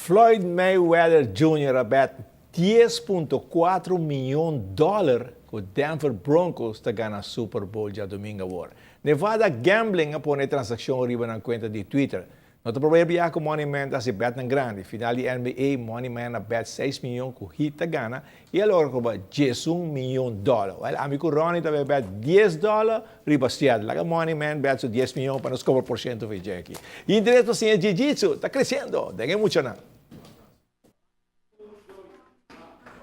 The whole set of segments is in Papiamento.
Floyd Mayweather Jr. a bet 10.4 miyon dollar cu Denver Broncos ta gana Super Bowl diadomingo awor. Nevada Gambling a pone e transaccion riba nan cuenta di Twitter. No ta prome biaha cu Money Man ta haci betnan grandi. Final di NBA, Money Man a bet 6 miyon cu Heat ta gana y a logra coba 11 miyon dollar. Well, ami cu Ronnie ta bay bet 10 dollar riba Seattle. Laga Money Man bet su 10 miyon pa nos cobra por ciento fi Jackie. Y interes pa siña Jiu-Jitsu ta creciendo den e muchanan.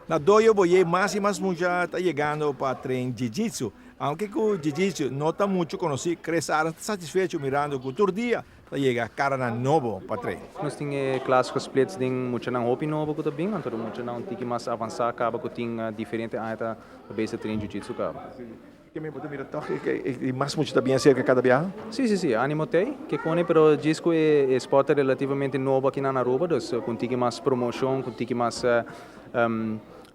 Na Dojo Boyé mas y mas mucha ta yegando pa train Jiu-Jitsu. Aunke cu Jiu-Jitsu no ta mucho conoci, Chris Arends ta satisfecho mirando cu tur dia ta yega caranan nobo pa train. Nos tin e klas gesplits den muchanan hopi nobo cu ta bin, anto muchanan un tiki mas avansa caba cu tin diferente aña ta bezig train Jiu-Jitsu caba. Ke mi bo ta mira tòg e mas mucha ta bien serka kada biaha? Sí, sí, sí, animo t'ei, ke kone, pero djis ku e spòrt ta relativamente nobo aki na Aruba, dus ku un tiki mas promoshon, ku un tiki mas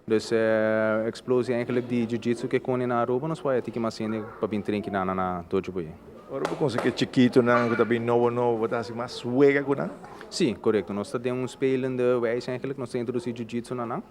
dus eksplosie eigenlijk di jiu-jitsu ke kone na Aruba, nos por haya tiki mas hende pa bin train kinan na Dojo Boyé. Ora bo konsegui e chikitonan ku ta bin nobo nobo, bo ta hasi mas wega ku nan? Sí, korekto. Nos ta den un spelende wijs eigenlijk, nos ta introdusí jiu-jitsu na nan.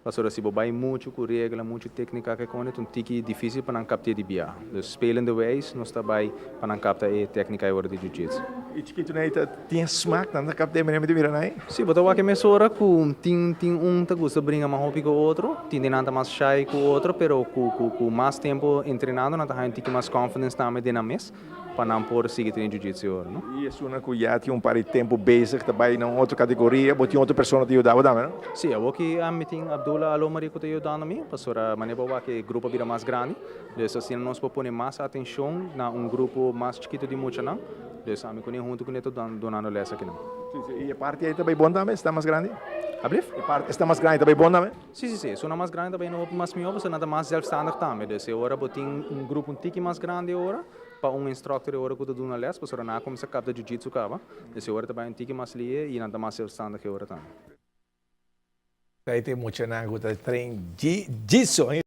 Pasobra si bo bai muchu ku regla, muchu téknika ke kone, ta un tiki difísil pa nan kapt'é di bia. Dus spelende wijs nos ta bai pa nan kapta e téknika e ora di jiu-jitsu. E chikitunan ei ta tin e smak, nan ta kapt'é manera mi ta mira nan ei? Sí, bo ta wak e mesora ku tin tin un ta gusta bringa mas hopi ku otro, tin di nan ta mas shy ku otro, pero ku ku ku mas tempu entrenando nan ta haña un tiki mas confidence tambe den nan mes. Pa nan por sigui tene jiu-jitsu ora, no? I esunnan ku ya tin un par di tempu bezig ta bai na un otro kategoria, bo tin otro persona ta yuda bo tambe, no? Sí, awor ki mi tin Abdullah Alomari ku ta yudando mi, pasobra manera bo wak e grupo a bira mas grandi, dus asina nos por pone mas atenshon na un grupo mas chikitu di muchanan, dus ami kuné huntu kuné ta dunando lès akinan. Sí, sí, i e parti ei ta bai bon tambe, esnan mas grandi? Ablief? E parti, esnan mas grandi ta bai bon tambe? Sí, sí, sí, esunnan mas grandi ta bai hopi mas mihó, pasobra nan ta mas zelfstandig tambe, dus e ora bo tin un grupo un tiki mas grandi e ora, Pa un instructor e ora cu ta duna les, pasobra nan a cuminsa capta jiu-jitsu caba, dus e ora ta bay un tiki mas lie y nan ta mas zelfstandig e ora tambe. Esai ta e muchanan cu ta train jiu-jitsu.